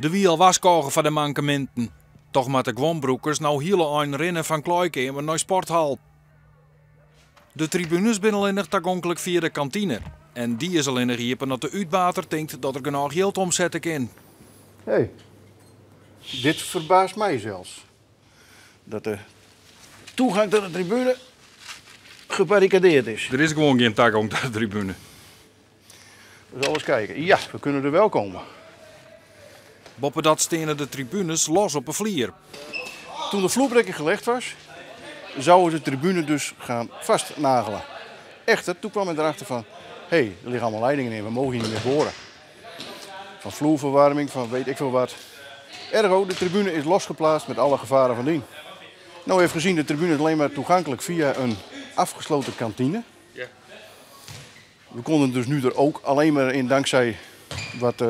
Der wie al warskôge foar de mankeminten. Toch moatte guon brûkers no hiele ein rinne fan klaaikeamer nei sporthal. De tribunes binne allinnich tagonklik fia de kantine. En dy is allinnich iepen as de útbater tinkt dat er genôch jild omsette kin. Hey, dit ferbaast my sels. Dat de toegang tot de tribune gebarricadeerd is. Der is gewoan gjin tagong ta de tribune. We zullen eens kijken. Ja, we kunnen er wel komen. Boppedat steane de tribunes los op 'e flier. Toen de vloerbedekking gelegd was, zouden ze de tribune dus gaan vastnagelen. Echter, toen kwam men erachter van, hé, hey, er liggen allemaal leidingen in, we mogen hier niet meer boren. Van vloerverwarming, van weet ik veel wat. Ergo, de tribune is losgeplaatst met alle gevaren van dien. Nou heeft gezien, de tribune is alleen maar toegankelijk via een afgesloten kantine. We konden dus nu er ook alleen maar in dankzij wat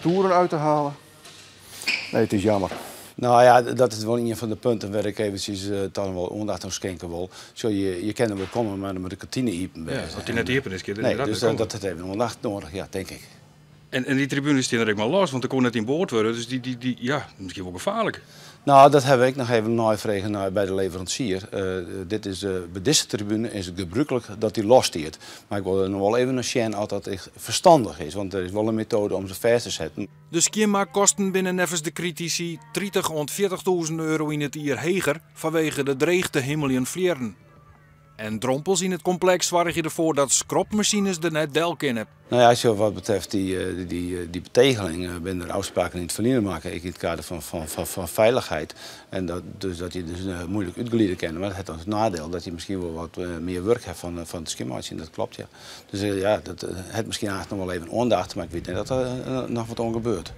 toeren uit te halen. Nee, het is jammer. Nou ja, dat is wol ien fan de punten wêr't ik eventsjes dan wol oandacht oan skinke wol. Zo, je kin der wol komme, mar dan moat de kantine iepen Ja, wêze. as dy net iepen is, kin Nee, der dus net komme. dat hat even oandacht nedich, ja, tink ik. En dy tribunes steane der ek mar los, want der koe net yn board wurde. Dus dy, ja, miskien wol gefaarlik. Nou, dat ha ik noch even neifrege by de leveransier. By dizze tribune is it gebrûklik dat dy los stiet. Mar ik wol der noch wol even nei sjen oft dat echt ferstannich is, want der is wol in metoade om se fêst te setten. De skjinmakkosten binne neffens de kritisy 30 oant €40.000 yn it jier heger fanwege de dreech te himmeljen flierren. En drompels yn it kompleks soargje derfoar dat skrobmasines der net del kinne. Nou ja, zo wat betreft die betegeling binne der ôfspraken yn it ferline makke, ek yn it kader fan feilichheid. En dat, dus dat je dus muoilik útglide kinne, mar dat hat as neidiel dat je miskien wol wat mear wurk ha fan it skjinmeitsjen, dat kloppet, ja. Dus ja, dat hat miskien eigentlik noch wol even oandacht, mar ik wit net dat der noch wat oan gebeurt.